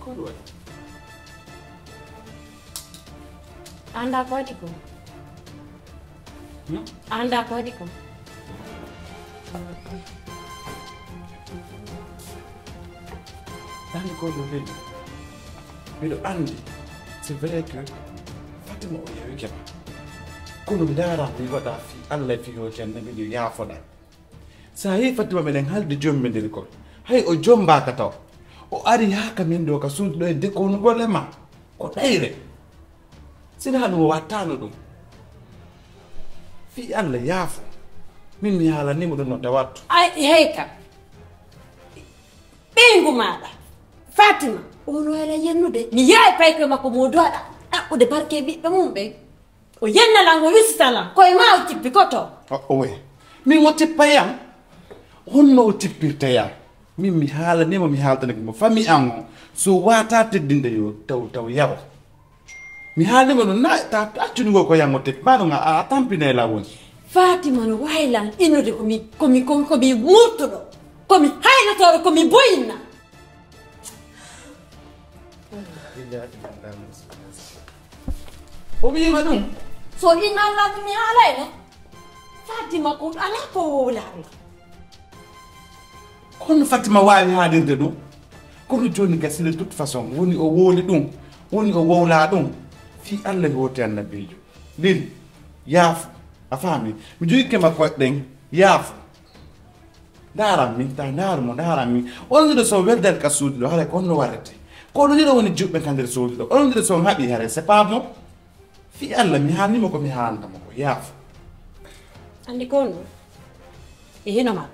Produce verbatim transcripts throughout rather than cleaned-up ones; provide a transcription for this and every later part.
Ko ɗum waɗi? Anda ko waɗi ko? Hmm? Anda ko waɗi ko? Andi ko ɗum leydi. Miɗo andi, c'est vrai que Fatima o yewike ma. Kono mi ndaara mi waɗa fi Allah fi yo jannde miɗo yaafoɗa. Sa yi Fatima meɗen haldi jommidirgol. Hay o jombaaka taw. O ari haa ka min ɗo ka suudu ɗo e dekonugol e ma. Ko ɗayre. Sina ɗum o wattano ɗum. Fi Allah yaafo. Min mi haalanimo ɗum no tawattu. Ay, hey kam. Ɓeyngu maɗa. Fatima. Ono ala yennude. Mi yaay paykoye makko mo doɗa. Ɗaɓɓude barke ɓiɓɓe mum ɓen. O yenna lan, o wisita lan. Koye ma o tippi koto. O, owe. Min o tippa yam. Honno o tippirta yam? Min mi haalanimo, mi haaltanike mo. Fami an o. So wata teddinde yo taw, taw yawa. Mi haalnimo no na, ta, ta accunugol ko yango te, mbaɗo nga, a, a tampinay la woni. Fatima no wawi lan innude ko mi, ko mi, ko, ko mi murtuɗo, ko mi haynotooɗo, ko mi boyinna. O wiima ɗum. So inna Allah mi haalayno. Fatima ko ala ko wowlaɗo. Kono Fatima waawi haalirde ɗum. Kono jooni gasii de toute façon, woni o wowli ɗum, woni o wowla ɗum. Fii Allah e hooti annabiijo. Lil, yaafo. A faami? Mi jogiike ma koyɗe ɗen, yaafo. Ndaaram min, ta ndaaru mo, ndaaram min. Onon ɗiɗo so weldan ka suudu ɗo, haray ko honno warrete? Ko onon ɗiɗo woni juɓɓe ka nder suudu ɗo. Onon ɗiɗo so on haɓi, haray c'est pas bon. Fii Allah, mi haalnimo ko mi haalnamo ko, yaafo. Anndi ko honɗum? E hino ma.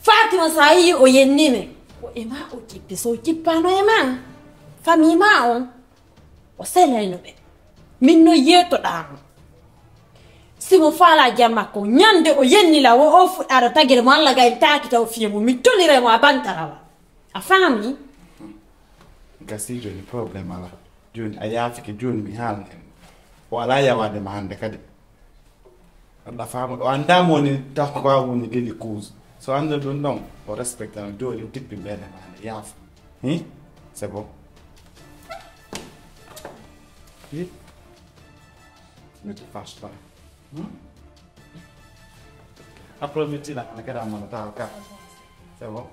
Fatima, so a yii o yennii mi, ko e ma o jippi. So o jippaano e ma, famii ma on, o selayno ɓe. Min no yeetoɗaa mo. Si mo faalaa jam makko, ñande o yenni la, wo o fuɗɗaɗo tagire mo Allah gayni taaki taw fiye mo. Mi toliray mo a bantarawa. A faami? Gasii jooni, problème alaa. Jooni a yaafike, jooni mi haalna en. O alaa yawaade ma hannde kadi. Aɗa faama, o anndaa mo woni taw ko a woni leli kuuso. So annda ɗum ɗon, o respectano. Jooni tippi mbele ma hannde, yaafo. Hi? C'est bon. Hi? Ne te fâche pas. Hmm? Après, mi tila, ana kada mo taw ka. C'est bon.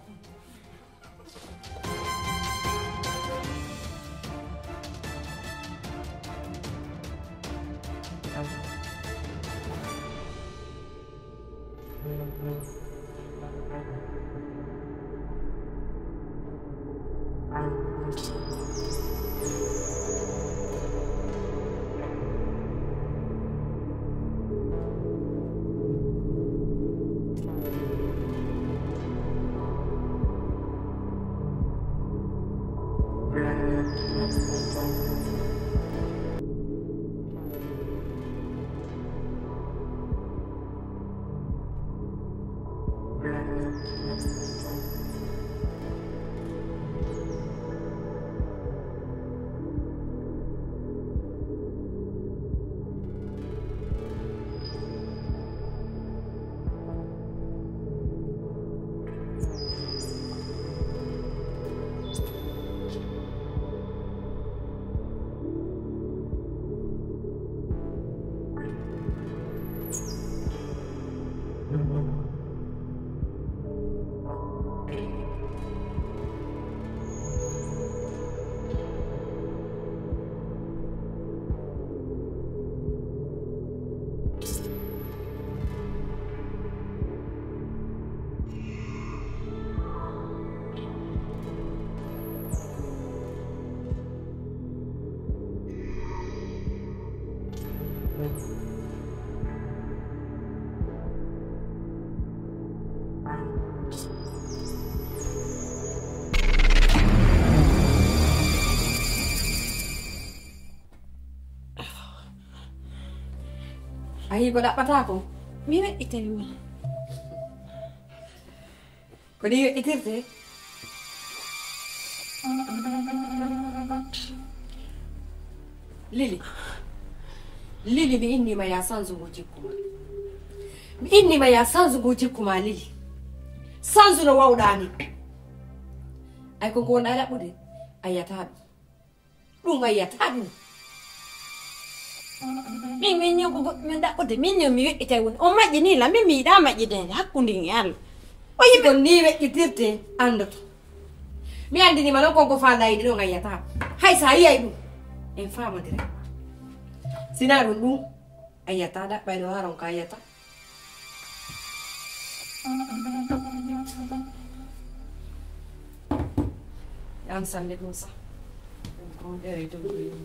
A yii ko ɗaɓɓata ko? Mi weƴƴitani ma. Ko ni weƴƴitirte? Lili. Lili, mi innii ma ya sanzu ngu jikku ma. Mi innii ma ya sanzu ngu jikku ma, Lili. Sanzu no wawɗaa ni. Ay ko ngonɗaa e ɗaɓɓude, a yiyataa ɗum. Ɗum a yiyataa ɗum. Min, min ñoo ko goɗɗum min ɗaɓɓude. Min ñoo mi weɗɗitay woni. On maƴƴi ni la, min mi yiɗaa maƴƴideede hakkunde e Allah. O yimɓe kon ni weɗɗitirte anndoto. Mi anndini ma noon kon ko faalɗaa yiɗi ɗon a yiyataa. Hay so a yiyay ɗum, en faamondire. Sinaa ɗum ɗum, a yiyataa ɗaɓɓay ɗo haron ka a yiyataa. An sannde ɗum sah. Ɗum ɗere dow ɗum.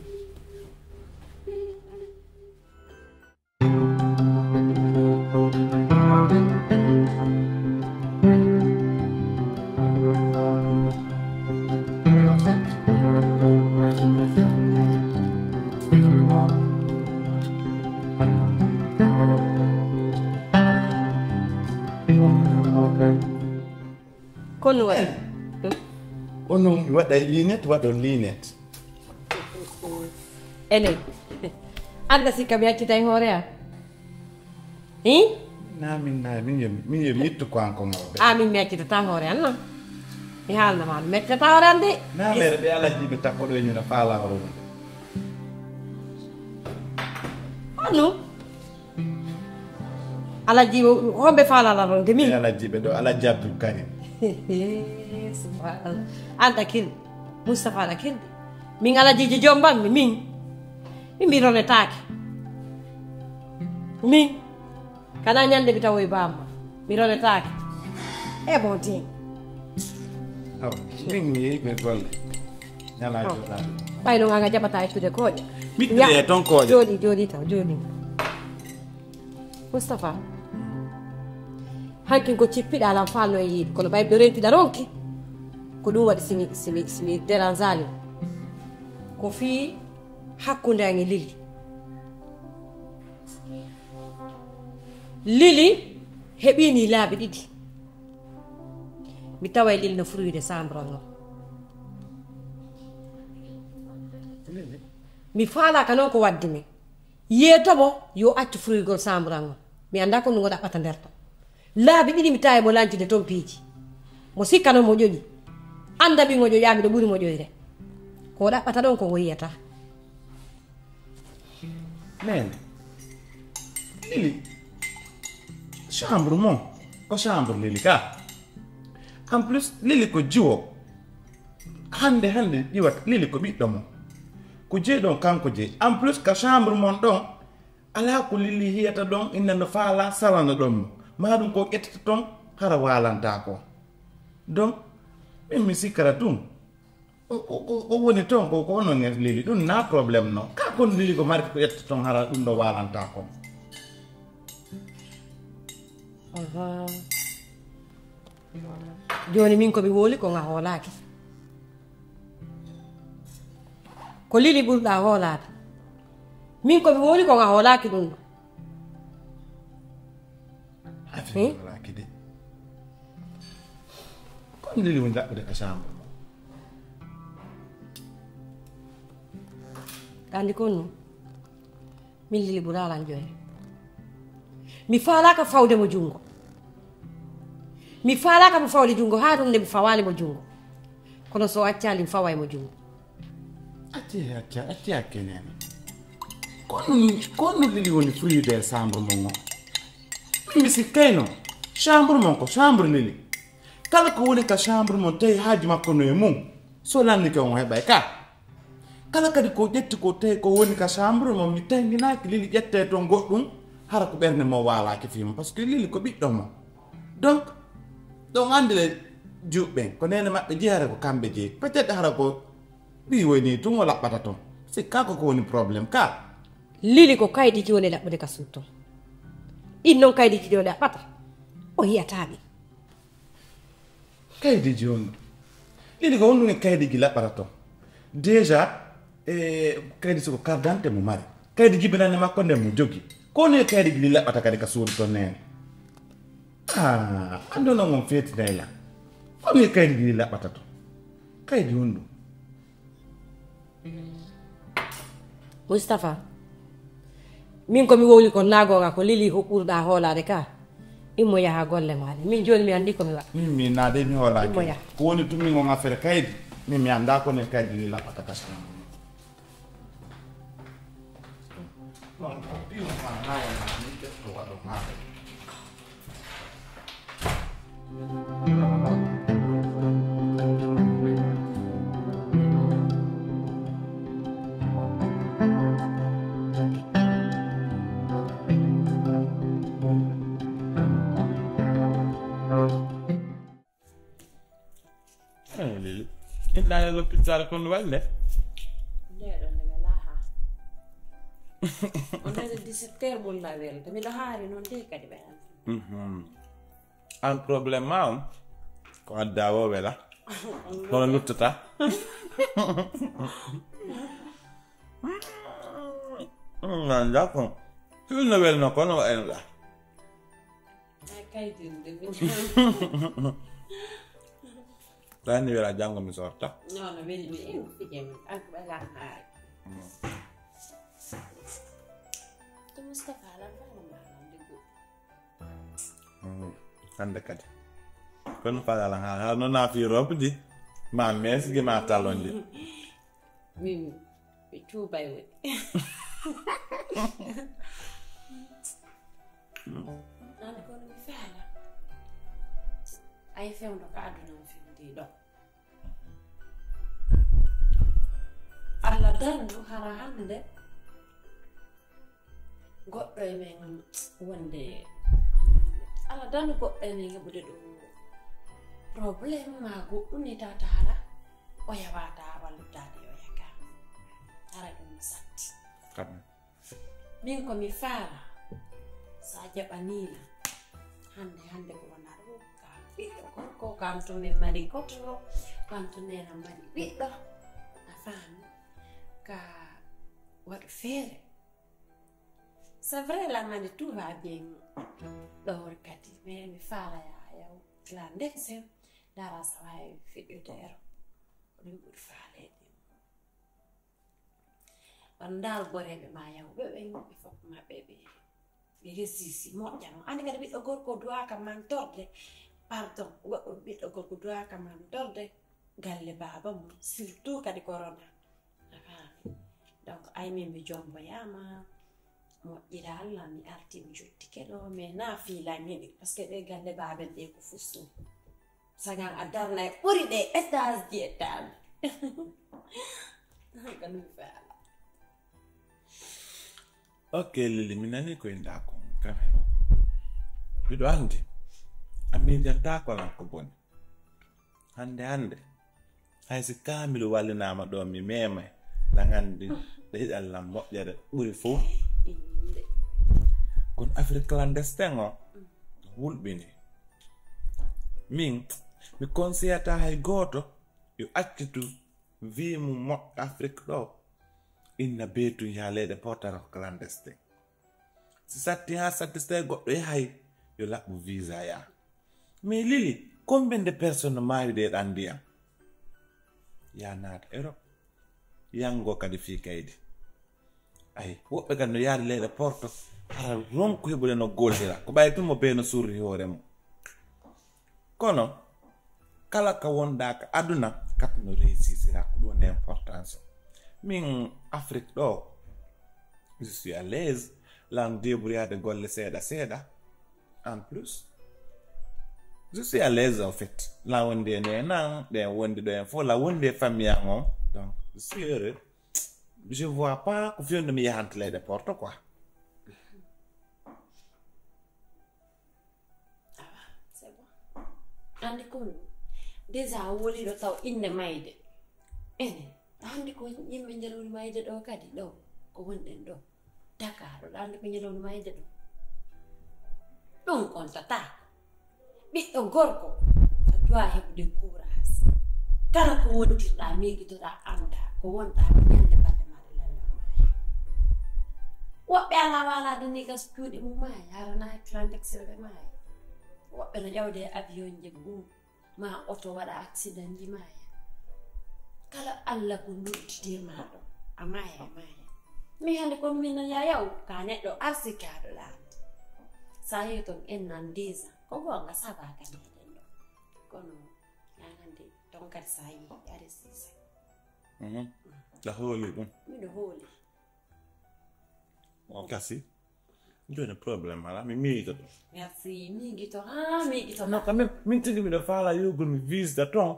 Ko no waɗi? Ko noon mi waɗay linet, waɗon linet. Enen. Anda sikka mi accitay hoore am? Hi? Na min, na min yo, min yo mi ittu ko an ko ngawɓe. A min mi accitata hoore am noon. Mi haalna ma, mi accitata hoore am de. Na mere ɓe alaji ɓe takko ɗo e ñuna faala hoore mum. Honno? Alaji homɓe faala la ɗon de min. E alaji ɓe ɗo, alaji Abdul Karim. Subhanallah. An ɗa kil. Mustapha ɗa kil. Min alajiji jom mbanmi min. Min mi ronetaake. Min. Kana ñande mi tawoy bamma. Mi ronetaake. E bon tin. Aw, min mi yehi ɓe golle. Ñala joɗaɗo. Ɓay non an a jaɓata ittude kooƴe. Mittide e ton kooƴe. Jooɗi, jooɗi taw, jooɗi. Mustapha, hankin ko cippiɗa lan falno e yiide, kono ɓay ɓe rentiɗa ronki. Ko ɗum waɗi simi, simi, simi dérangeali. Ko fii hakkunde an e Lili. Lili heɓini laabi ɗiɗi. Mi taway Lili no furwide chambre on. Mi faalaka noon ko waddi mi. Yeetomo yo accu furwigol chambre an on. Mi anndaa ko ndugo ɗaɓɓata nder ton. Laabi ɗiɗi mi tawi mo lancude ton piiji. Mo sikkano mo ƴoƴi. Annda mi ngo ƴoƴaami ɗo ɓuri mo ƴoyre. Ko o ɗaɓɓata ɗon ko ngo yiyata. Men, Lili, chambre mo, ko chambre Lili ka. En plus, Lili ko jiwo. Hannde, hannde ƴiwat Lili ko ɓiɗɗo mo. Ko jeyi ɗon kanko jeyi. En plus, ka chambre mon ɗon, alaa ko Lili hiyata ɗon, inna no faala salana ɗon mo. Maa ɗum ko ƴettata ton, hara waalanta ko. Donc, min mi sikkata ɗum. O, o, o, o woni toon ko, ko onon e Lili, ɗum na problème non. Ka kon Lili ko mari ko ƴetta toon hara ɗum ɗo waalanta kon. Aha. Jooni min ko mi wowli ko nga hoolaaki. Ko Lili ɓurɗa hoolaade. Min ko mi wowli ko nga hoolaaki ɗum ɗo. Affaire Hmm? Hoolaaki de. Kon Lili woni ɗaɓɓude ka chambre. Kandi kon non. Min Lili ɓuralan jooni. Mi faalaaka fawde mo junngo. Mi faalaaka mo fawde junngo haa ɗum nde mi fawaali mo junngo. Kono so o accaali mi faway mo junngo. Acce, acce, acce hakke nene. Kono, kono Lili woni fruit del chambre mon o. Min mi sikkayno. Chambre mon ko chambre Lili. Kala ko woni ka chambre mon tawi haaju makko no e mum. So lannike on heɓay ka. Kala kadi ko ƴetti ko tawi ko woni ka chambre mon mi tanginaaki Lili ƴette toon goɗɗum. Hara ko ɓernde mo waalaaki fii mo. Parce que Lili ko ɓiɗɗo mo. Donc, ɗon anndi le juɓɓen. Ko nene maɓɓe jeyi hara ko kamɓe jeyi. Peut-être hara ko ɓii woynii tun o laɓɓata ton. Sikkaa ko ko woni problème ka. Lili ko kaydi jooni laɓɓude ka suuto. Ɗin non kaydi jooni laɓɓata. O yi'ataa ɗi. Kaydi jooni. Lili ko honɗum e kaydi gi laɓɓata ton. Déjà, e kaydi so ko carte d'identité mo mari. Kaydi jibinande makko nden mo jogi. Ko honɗum e kaydi gi laɓɓata kadi ka suudu ton nene. Ah, anndo non on feeti nayla. Ko honɗum e kaydi gi laɓɓata ton. Kaydi honɗum. Mustapha, min ko mi wowli kon na goonga, ko Lili ko ɓurɗa hoolaade ka. Immo yaha golle maɗa. Min jooni mi anndi ko mi waɗa. Min mi naade mi hoolaaki. Immo yaha. Ko woni tun min on affaire kaydi. Min mi annda ko nen kaydi ni laɓata kasam. Non, ko ɗin ko haa haa ni ko waɗo maa. Lili, inɗaani lopitaal kon walle. Nde ɗo nde welaa haa. On nani dix-sept heures ɓurna welde. Miɗo haari noon de kadi ɓe an. Mhm. An problème ma on ko adda o wela. Kono luttata. Nanda ko. Filno welno kono wa en la. Ay kay dinde. Tani wela jango mi sorta. Non, non, vedi mi in fije mi. Anche bella hai. To Mustafa la fa ma. Hannde kadi kono faala ha ha noon a fi robe di ma mes gi ma talon di. Min mi tuubay woni. An kono mi faala. Ay fewndo ko aduna on fewndi ɗo. Allah dandu hara hannde goɗɗo e men wonde, Allah dandu goɗɗo e men heɓude ɗum problème ma goɗɗum ni tawata hara o yawata walludaade yo yaka hara ɗum no satti. Min ko mi faala sa jaɓaniila hannde hannde ko wona ɗum ka ɓiɗɗo gorko kam to min mari goto kam to nena mari ɓiɗɗo a faami ka waɗu feere. C'est vrai la mande tout va bien ɗo woni kadi mais mi faala ya yaw clandestin dara sa wawi fiɗɗude ero ko ɗum ɓuri faaleede. Wano ndaar goreeɓe ma yawɓe ɓen ɓe fof maɓɓe ɓe ɓe resisi moƴƴa noon anndi kadi ɓiɗɗo gorko duwaka mantorde pardon goɗɗo ɓiɗɗo gorko duwaka mantorde galle baaba mum surtout kadi corona a faami. Donc ay min mi jomboyama moƴƴira allah mi arti mi jottike ɗo mais na fiilan hini parce que ɓe galle baaben ɗe ko fusni. Sagan a darna e ɓuri ɗe étage ji e taami. Ko ɗum faala. Ok lili mi nani ko inda ko kame. Miɗo andi a miijanta ko lan ko boni. Hande hande hay si kaamilu wallinama ɗo mi memay lan andi ɗe yiɗan lan moƴƴere ɓuri fof. Kono affaire clandestin o hulɓini. Min mi konseyata hay gooto yo accitu vie mum moƴƴo Afrique ɗo inna beetum yaha leyɗe portata ko clandestin. Si satti ha satti so tawi goɗɗo yahay yo laɓɓu visa yaha. Mais lili combien de personnes no maayude e ɗan ndiyam? Ya naata Europe yango kadi fii kaydi. Ay woɓɓe kadi no yaade leyɗe porto hara ronku heɓude no gollira ko ɓay tun mo bee no surri hoore mum. Kono kala ka wonɗa ka aduna kadi no réussisira ko ɗum woni importance o. Min Afrique ɗo je suis à l'aise lan débrouillade golle seeɗa seeɗa. En plus je suis à l'aise au fait la wonde e nenan ɗen wondi ɗo en fof la wonde e famille an o. Donc je suis heureux. Je vois pas ko fewndo mi yahanta leyɗe porto quoi. Awa c'est bon. Andi ko déjà woliɗo taw inde mayde enen andi ko yimɓe jaluni mayde ɗo kadi ɗo ko wonɗen ɗo. Dakar ɗo ɗa andi ko ñalawma mayde ɗo. Ɗum kontataako. Ɓiɗɗo gorko a duwa heɓude courage. Kala ko wontirɗa miijitoɗa annda ko wonɗa ko ñande batte maɗa lallama. Woɓɓe ala walaade ni gas cuuɗi mum maayi harana clandestin ɓe maayi. Woɓɓe no ƴawde e avion je ɓuuɓi ma oto waɗa accident ji maaya. Kala allah ko nodditirma ɗo a maaya a maaya. Mi hannde kono min nan yayaw ka neɗɗo arsikaaɗo laamde. Sa yehi toon en nan déjà. Ko goonga saba ka meɗen ɗo. Kono an hannde toon kadi sa yehi ari sisa. Mhm. A hooli ɗum? Miɗo hooli. O kasi. Joni problème ala mi miijoto. Merci, miigito ha miigito. Non, quand même, min tigi miɗo faala yogol mi visita toon.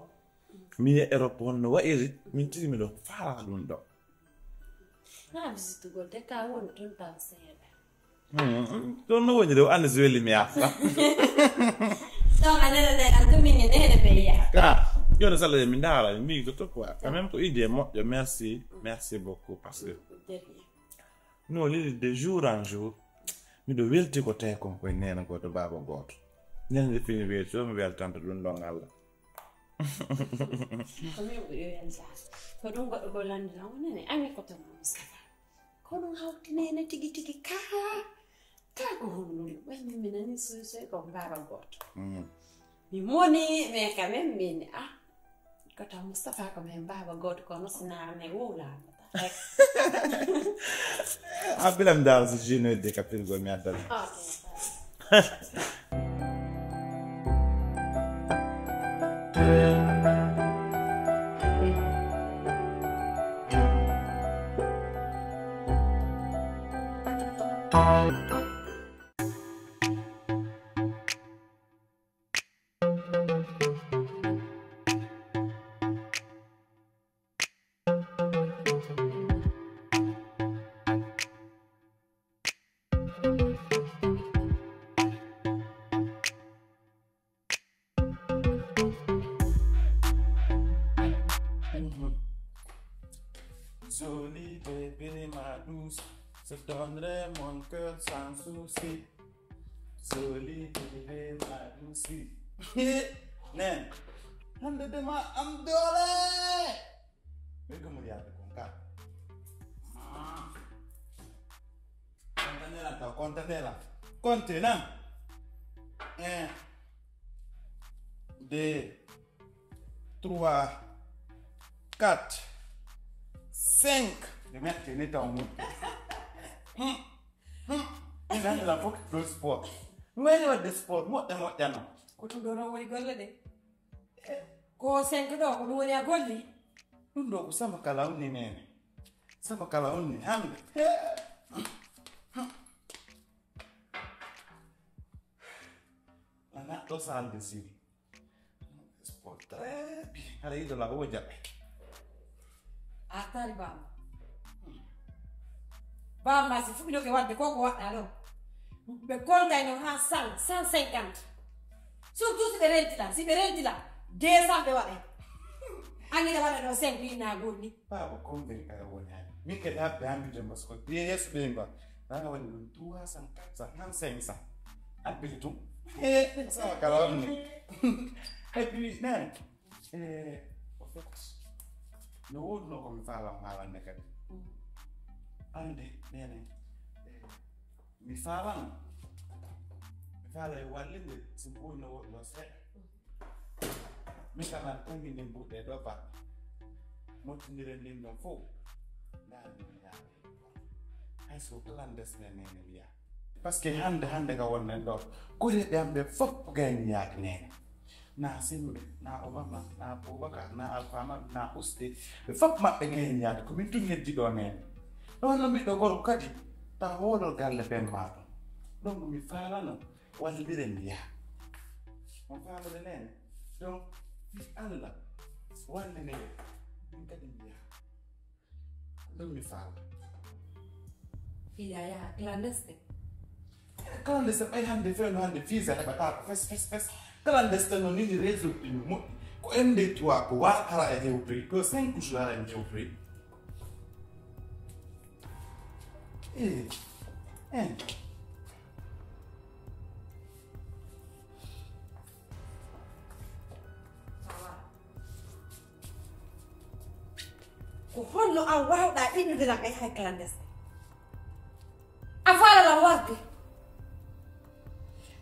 Mi yiya Europe wonno wa'iri, min tigi miɗo faala ɗum ɗo. Ha visitugol de ka woni toon tan seeɗa. Hmm, ɗon no woni de o andi so weli mi yahta. Ɗon a nene de an tumi ne nene ɓe yiya. Ka, joni sala mi ndaara mi miijoto quoi. Quand même ko idée moƴƴo, merci, merci beaucoup parce que. De rien. No lili de jour en jour. Miɗo welti ko tawi kon koye nena gooto baaba gooto. Nene nde fini weeti o mi weltanta ɗum ɗon Allah. Ko min ɓuri weltaade. Ko ɗum goɗɗo gollande lan wonani ami ko toon Moustapha. Ko ɗum hawti nene tigi tigi kaa. Kaa ko honɗum? Ɓay min mi nani soy soy ko baaba gooto. Mm. Mi moni, mais quand même, min, ah, ko taw Moustapha ko men baaba gooto kono sina men wowlaama. A bilam dal si jinoyde ka pirgol mi addana. Ok. Jolie bébé, ma douce, je donnerai mon cœur sans souci. Jolie bébé, ma douce. Nen, hande de ma am doole. Ɓe gomol yaade kon ka. Kontanela taw, kontanela. Konte nan. Un, deux, trois, quatre, cinq. Ɓe metti ni taw mum. Hmm. Hmm. Ina la fof ɗo sport. Ngayni wadde sport moƴƴa moƴƴano. Ko ɗum ɗo tan woni golle ɗe. Ko cinq ɗo ko ɗum woni a golli. Ɗum ɗo ko sama kala on ni nene. Sama kala on ni hande. Ana ɗo salde siri. Sport très bien. Haɗa yiɗo la o jaɓe. A tari bamba. Bamba si fuɗɗinoke wadde ko ko waɗɗa ɗo. Ɓe kontay noon ha cent, cent cinquante. Surtout si ɓe renti la, si ɓe renti la, deux cents ɓe waɗay. An ina waɗa ɗo cinq ina golli. Baaba combien kala woni hannde? Min kadi habbe hannde jom parce que yeeso ɓe mba. Nana waɗi ɗum trois cents, quatre cents, han cinq cents. Abbili tum. He, sawa kala wonni. Et puis, nene. Eh, au fait, no woodunoo ko mi faalaa haalande kadi. Annde, nene. Eh, mi faalano. Mi faala yo wallinde, si mi ɓooyno woɗɗo seeɗa. Min kam an tangi ndin mbuɗɗe ɗo baɗɗo. Mottindiren ndin ɗon fof. Ndaar min yaade. Hay so clandestin nene mi yaha. Parce que hannde, hannde ka wonnen ɗo, koreeɓe am ɓe fof gayni yaade nene. Na Sembe, na Obama, na Boubacar, na Alpha Madu, na Uste, ɓe fof maɓɓe gayni yaade. Ko min tun heddi ɗo nene. Ɗon no miɗɗo gorko kadi, tawa hoolol galle ben maa ɗum. Ɗon ko mi faalano. Wallire mi yaha. On faamude nene? Donc, si Allah wallini min kadi mi yaha. Ɗum mi faala. Iya yaha clandestin. Clandestin ɓay hannde fewno hannde visa heɓata ko fes fes fes. Clandestin no nini réseau ɗi no moƴƴi. Ko M D trois ko wartara e hewtoyi. Ko cinq jours ara en hewtoyi. Eh, eh. Ko honno an waawɗaa innude lan e hay clandestin? A faala lan warde?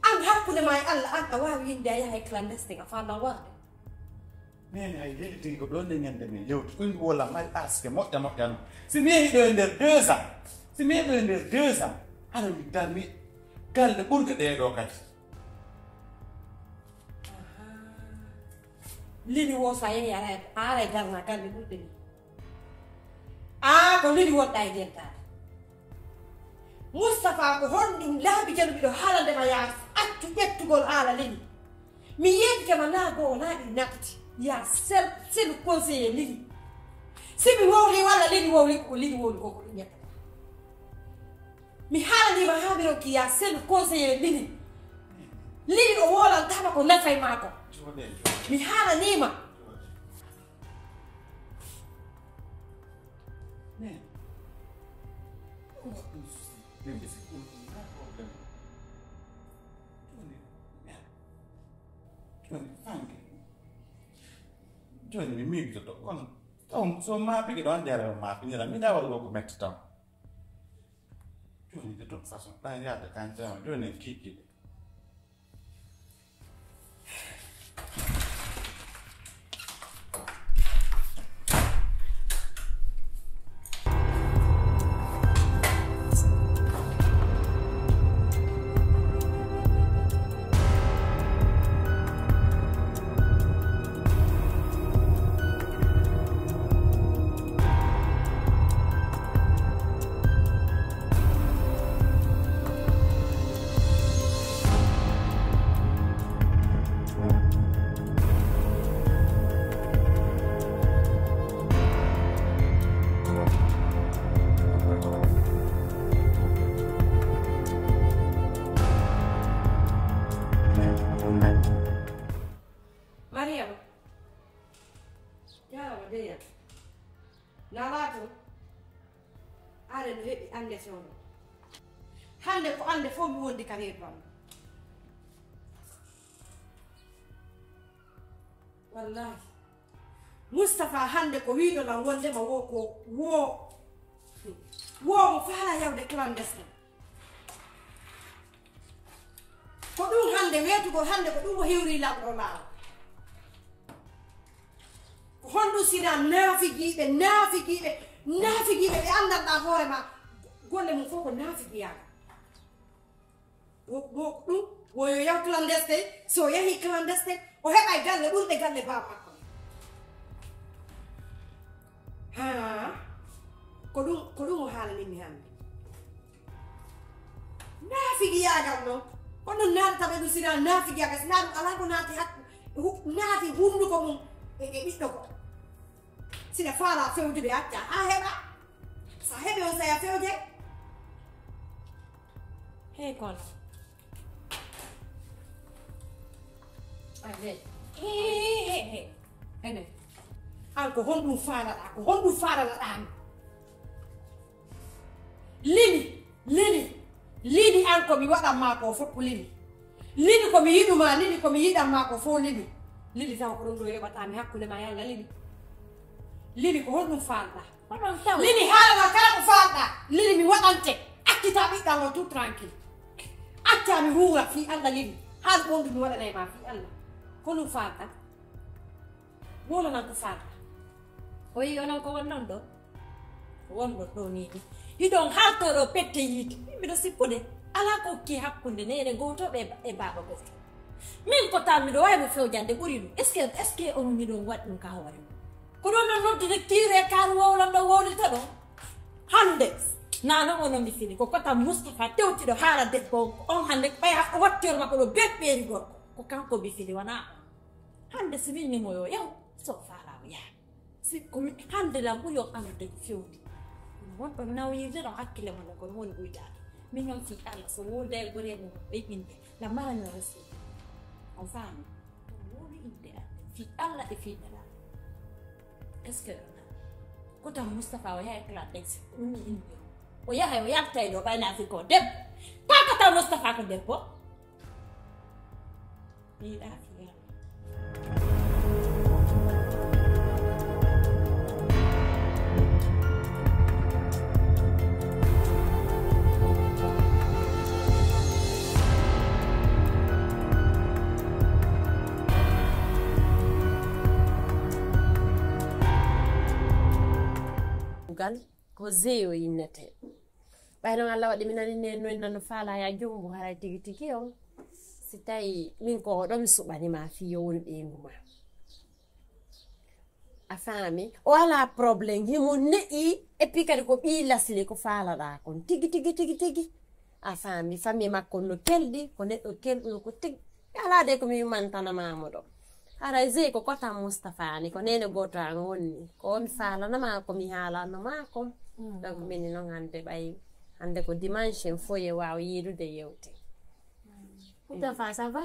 An hakkunde ma e Allah, an a waawi yinde a yaha e clandestin, a faala lan warde? Neene, hay yejjitigi ko ɗoon e ñande men yewti. Ɗum wala may aske moƴƴa moƴƴa noon. Si mi yehii ɗo e nder deux ans, si mi yehii ɗo e nder deux ans, hara mi darni galle ɓurɗe ɗee ɗoo kadi. Lili wo so a yehii aray aray darna galle ɓurɗe ni. Aa ko lili wonɗa e dentaade. Mustapha, ko honɗum laabi jelu miɗo haalande ma yaa accu ƴettugol haala lili. Mi yeddike ma naa goo naa ɗi natti yaa sel selu conseiller lili. Si mi wowli walla lili wowli ko lili wowli ko ko ɗum ƴetta. Mi haalanii ma haa mi ronki yaa selu conseiller lili. Lili o wowlantama ko nafay maako. Mi haalanii ma. Nene, ɗum waɗi ɗum souci, ɓe mbisi ɗum ɗum na problème. Jooni, nene, jooni fanke. Jooni mi miijoto kono taw so maapike ɗo anndi ara maapinira mi ɗa waɗi ko metti taw. Jooni de toute façon ɗa yaade kan jama jooni en kiikiɗe. Mariama, jaaraama dey yam. Nalaa toon, are no heɓi annde fewndo. Hannde ko annde fof mi wondi ka reedu am. Wallahi. Mustapha hannde ko wiiɗo lan wondema wo ko wo wo mo faala yawde clandestin. Ko ɗum hannde weetugol hannde ko ɗum o hewri lan ɗo laawol. Ko honɗum sina naafigiiɓe naafigiiɓe naafigiiɓe ɓe anndanɗa hoore ma golle mum fof ko naafigiyaagal. Wo ɗum wo yo yaw clandestin, so o yahii clandestin o heɓay galle ɓurɗe galle baa makko. Haa ko ɗum ko ɗum o haalanimmi hannde. Naafigiyaagal noon ko ɗum naatata ɓe ɗum sina naafigiyaagal sina ɗum alaa ko naati hakku naati hunnduko mum e ɓiɗɗo ko sina faala fewjude acca haa heɓa. So a heɓi on saya fewje. Hey kono. Hey. Hey hey hey. Ene. An ko honɗum faalaɗa ko honɗum faalaɗa an. Lili lili lili an ko mi waɗan ma ko fof ko lili. Lili ko mi yiɗuma lili ko mi yiɗan ma ko fof lili. Lili taw ko ɗum ɗo yoɓata mi hakkunde ma yalla lili. Lili ko honɗum faalɗa. Lili haalana kala ko faalɗa. Lili mi waɗante accita ɓiɗɗan o tout tranquille. Acca mi huura fii allah lili haal ɓondu mi waɗanay ma fii allah. Ko ɗum faalɗa. Wolanan ko faalɗa. O yi onon ko wonnon ɗo. Wonɗon ɗo nii ni hiɗon haltoo ɗo pette yiite. Min miɗo sippude alaa ko okki hakkunde neene gooto ɓe e baaba gooto. Min ko tan miɗo waawi mo fewjande ɓuri ɗum est ce que est ce que on miɗon waɗi ɗum ka hoore mum. Ko ɗon ɗon noddude kiire kar wowlon ɗo wowlita ɗon. Hannde nano onon mi fini ko kota moustapha tewtiɗo haala debbo on ko on hannde ɓay haɗɗo wattiyor makko ɗo berɓeeri gorko. Ko kanko mi fini wona on. Hannde si min nimo yo yaw so faala o yaha. Si ko mi hannde lan ɓuri on anndude ko fewndi. Kono wonɗon nawyirde ɗon hakkille mon ɗon kono woni ɓuytaade. Min noon fii allah so wowlde e goree mum ɓe ɓinnde la marani o resi. On faami. Ɗum wowli innde allah fii allah e fii nela. Est ce que ɗon nan kotan moustapha o yaha e classe ɗen si ɗum ni indi o yaha o yaltay ɗo ɓayna afrik o debbo. Kakata moustapha ko debbo. Mbiɗa fiya. Ko Zeyo innete. Ɓay noon Allah waɗi mi nani nen noon nano faala ya jombo haray tigi tigi on. Si tawi min ko ɗo mi suɓani ma fii yo woni ɓeyngu ma. A faami? O alaa problème. Himo ne'i, et puis kadi ko ɓii lasli ko faalaɗaa kon. Tigi, tigi, tigi, tigi. A faami? Famille makko no kelɗi, ko neɗɗo kelɗuɗo ko tigi. Alaa de ko mi mantana ma mo ɗo. Haray Zey ko kota Mustapha ni, ko neene gooto an wonni. Ko o mi faalana ma, ko mi haalano ma kon. Mm. Donc, min noon hannde ɓay, hannde ko dimanche, en fof ye waaw yiidude yewte. Mustapha, ça va?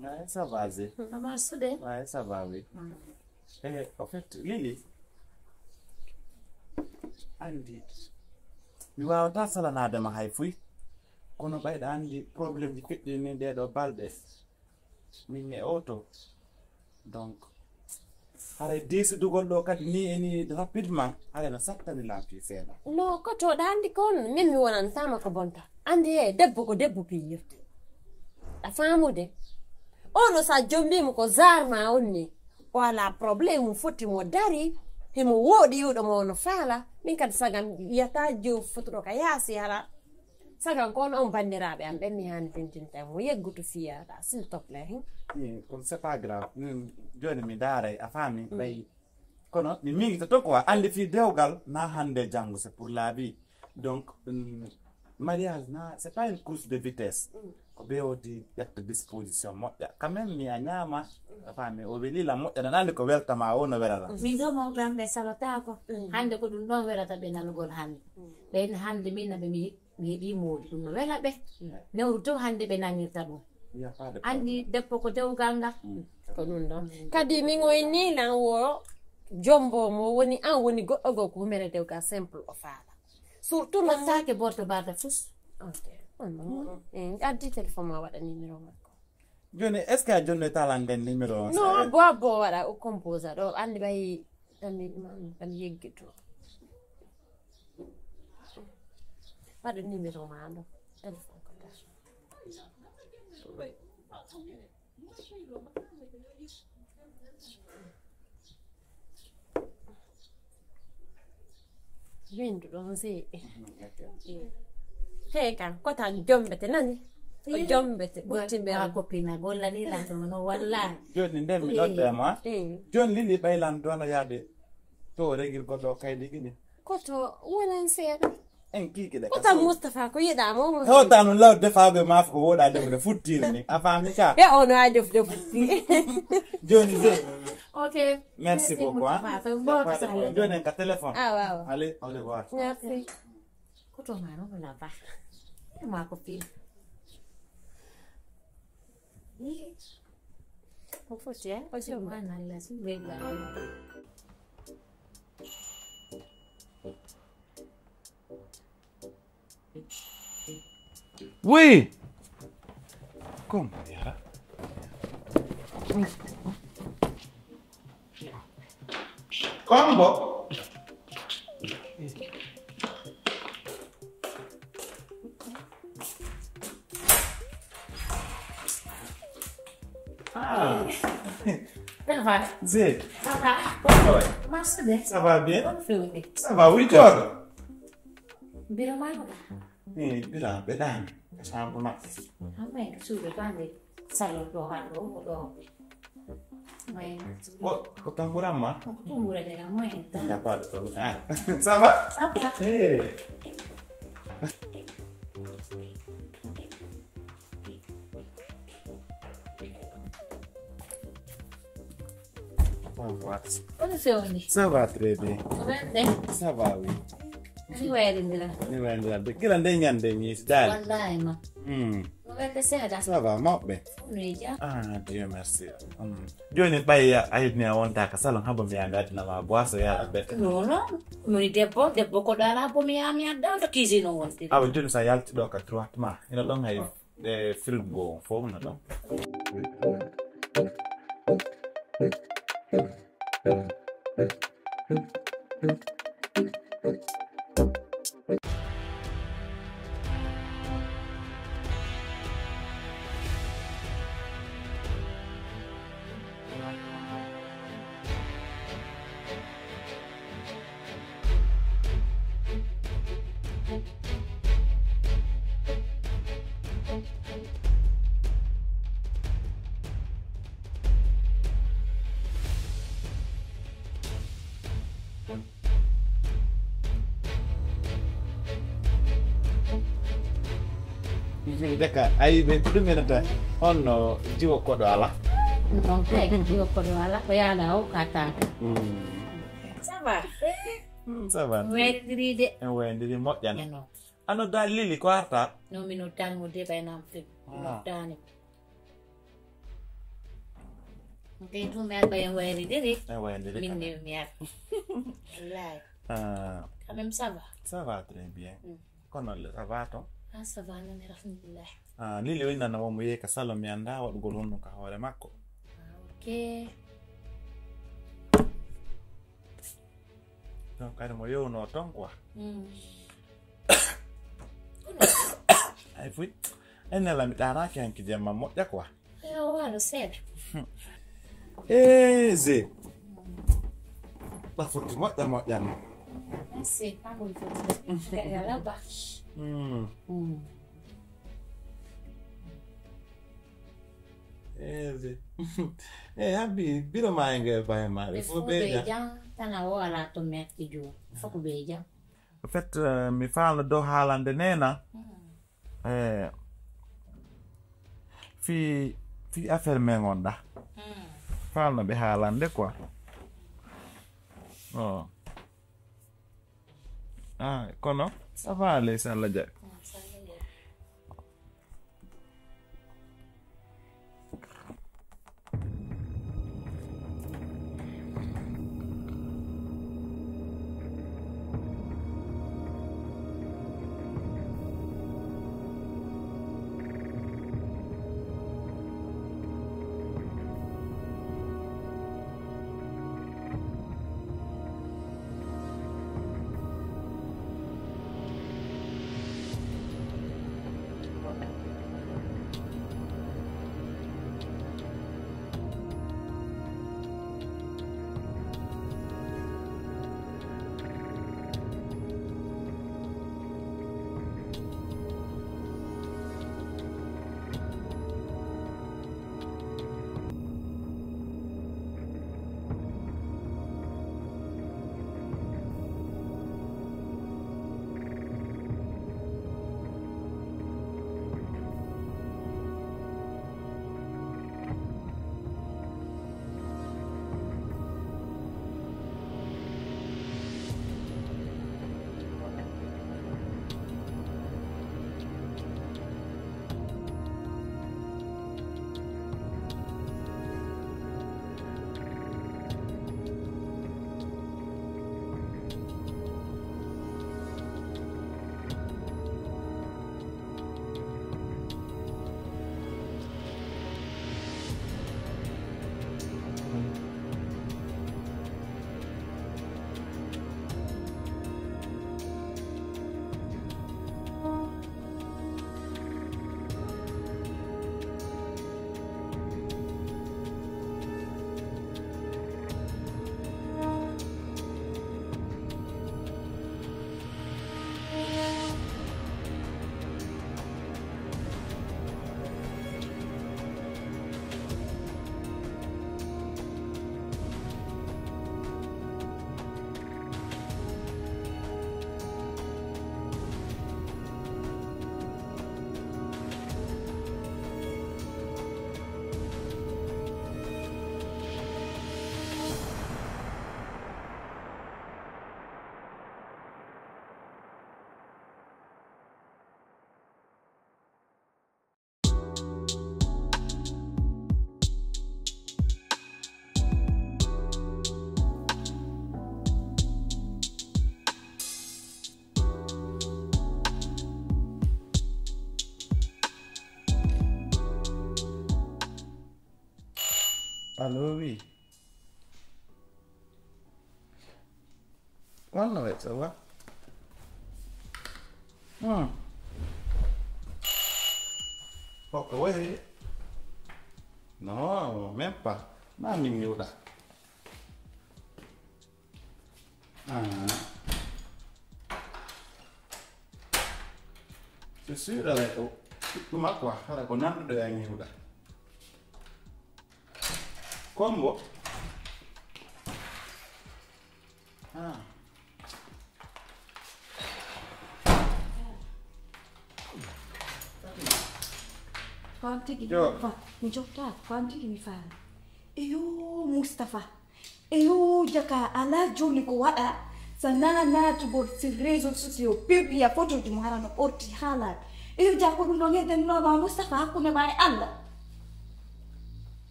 Ouais, ça va, Zé. Ça va, sude? Ouais, ça va, oui. Mm. Eh, en fait, Lili, anndi, mi waawataa salanaade ma hay fuy. Kono ɓayɗa anndi, problème ji feƴƴini ɗee ɗoo balɗe. Min e oto. Donc, haray deesidugol ɗoo kadi ni e ni rapidement, haray no sattani lan fii seeɗa. No, ko to ɗa anndi kon, min mi wonantaama ko bonta. Anndi e, debbo ko debbo piyirta. A faamude? Oɗo sa jombiimo ko zarma on ni. O alaa problème, foti mo dari, himo wooɗi yuɗo mo no faala. Min kadi sagan yiyata jow fotuɗo ka yaasi hara. Sagan ko on, on banndiraaɓe am ɓen mi handintinta mo yeggutu fiyaɗa, s'il te plaît, hin? Eh, kono c'est pas grave. Min, jooni mi daaray, a faami? Mm. Ɓay, kono mi miijita to quoi, anndi fii dewgal na hannde janngo, c'est pour la vie. Donc, mm, mariage na, c'est pas une course de vitesse. Mm. Ko ɓe wodi ƴetta disposition moƴƴa. Quand même, mi a ñaama, a faami, o weli la moƴƴa, nan anndi ko weltama o no welata. Min ɗo mawɓe am ɓe salataako. Mm. Hannde ko ɗum ɗon welata ɓe nanugol hannde. Mm. Ɓen hannde min na ɓe mi mi heɓii moodi, ɗum no wela ɓe. Newru to hannde ɓe nangirta ɗum. Anndi debbo ko dewgal ngal. Ko ɗum ɗon. Kadi min o inni lan wo jombo mo woni an woni goɗɗo goo ko mere dewgal simple o faala. Surtout no wattaake borto barda fus. Ok. On ɗon. Eh, addi téléphone ma waɗa numéro makko. Jooni, est-ce que a jonnoyta lan nden numéro on? Non, bo, bo waɗa o composa ɗo, anndi ɓay ɗan mi, ɗan mi yeggi to. Waɗu numéro ma ɗo. Téléphone ko ɗa. Windu ɗon seeɗi. Te kan, ko tan jombete nani? O jombete, ɓutti mbel. Ko pina golla ni lan ɗo no walla. Jooni nden mi ɗon ɓe ma. Eh. Jooni Lili ɓay lan ɗo no yaade. To regirgol ɗo kaydi gini. Ko to wonan seeɗa. En kiki de. Ko tan Mustapha ko yiɗa mo. Hewta no law defa be ma ko woɗa de futtiri ni. A faami ka? E o no a def de futtiri. Jooni de. Ok. Merci beaucoup, hein. Jooni en ka téléphone. Ah, waaw. Allez, au revoir. Merci. Ko to ma no la ba. Ma ko fi. Ko foti, eh? Ko jom. Subhanallah, subhanallah. Oui. Comme yara. Kombo. Ah. Ça va? Zé. Ça va? Comment ça va? Marche bien. Ça va bien? Bonne journée. Ça va, oui, Dior. Biro Manuka. Eh, bira, ɓe ɗaani. Saabu maɓɓe. Amay, suuɗe bande. Salo ɗo, han ɗo, ko ɗo. Ko, ko tamburan ma? Ko tamburan de la moyen. Il n'y a pas de problème. Ah, ça va? Ça va. Eh. Ça va. Kono fewni? Ça va très bien. Ko welde? Ça va, oui. Ni wayrindira. Ni wayrindira. De kila nde ñande mi dal. Wallahi ma. Hmm. Ko welde seeɗa. Ça va, mawɓe. Ni ja. Ah, Dieu merci. Hmm. Jooni ɓay a yiɗni a wonta ka salon habo mi anda adina ma boiso yara bet. Non, non. Moni debbo, debbo ko dala bo mi ya mi adda to cuisine o wonti. Awa jooni sa yalti ɗo ka droite ma. Ina ɗon hay. E frigo fof na ɗon. Deka, ayi ɓe ɗum enata, honno jiwo koɗo ala? Non kay, jiwo koɗo ala, ko yaada o ka tata. Ça va? Mm, ça va. Wayndiri de. En wayndiri moƴƴan. Eno. Ano da lili ko arta? No mi no tango de bay nam fi. No tani. Kay ɗum mi arɓa en wayri diri. En wayri diri. Min ne mi arɓa. Wallahi. Ah. Quand même, ça va. Ça va très bien. Mm. Kono le, ça va ton? Ah, ça va, non, alhamdulillah. Ah, lili o inana mo mo yehi ka salon mi anda waɗugol honno ka hoore makko. Ah, ok. Donc kadi mo yewno ton quoi. Mm. Ay fuy. En nela mi ɗaanaaki hanki jemma moƴƴa quoi. Yo, wano seeɗa. Eh, ze. Ba futti moƴƴa moƴƴa no. Merci, pangol futti. Kaya laba. Mm. Mm. Eh, ze. Eh, abi, biro ma enge baye ma. Be fo be ja. Tana o ala to metti jo. Foko be ja. En fait, euh, mi faalno dow haalande neena. Mm. Eh, fii, fii affaire men on ɗa. Mm. Faalno ɓe haalande quoi. Oh. Ah, kono, ça va, leysa Allah jaɓi. Mm, ça va. Allo, oui. Wanno e, ça va? Hmm. Ok, oui. Non, même pas. Ma min ñuuɗa. Ah. C'est sûr, ala ko ɗuma quoi, ala ko nanɗuɗo e ñuuɗa. Kombo. Ah. Ko an tigi mi fa, mi jokkaaki, ko an tigi mi faami. Eyo, Mustapha. Eyo, jaka alaa jooni ko waɗa. So naa naatugol sur réseaux sociaux, publia photoji mo hara no ɓorti haalaade. Eyo, jaa ko ɗum ɗon heddannooma Mustapha hakkunde ma e Allah.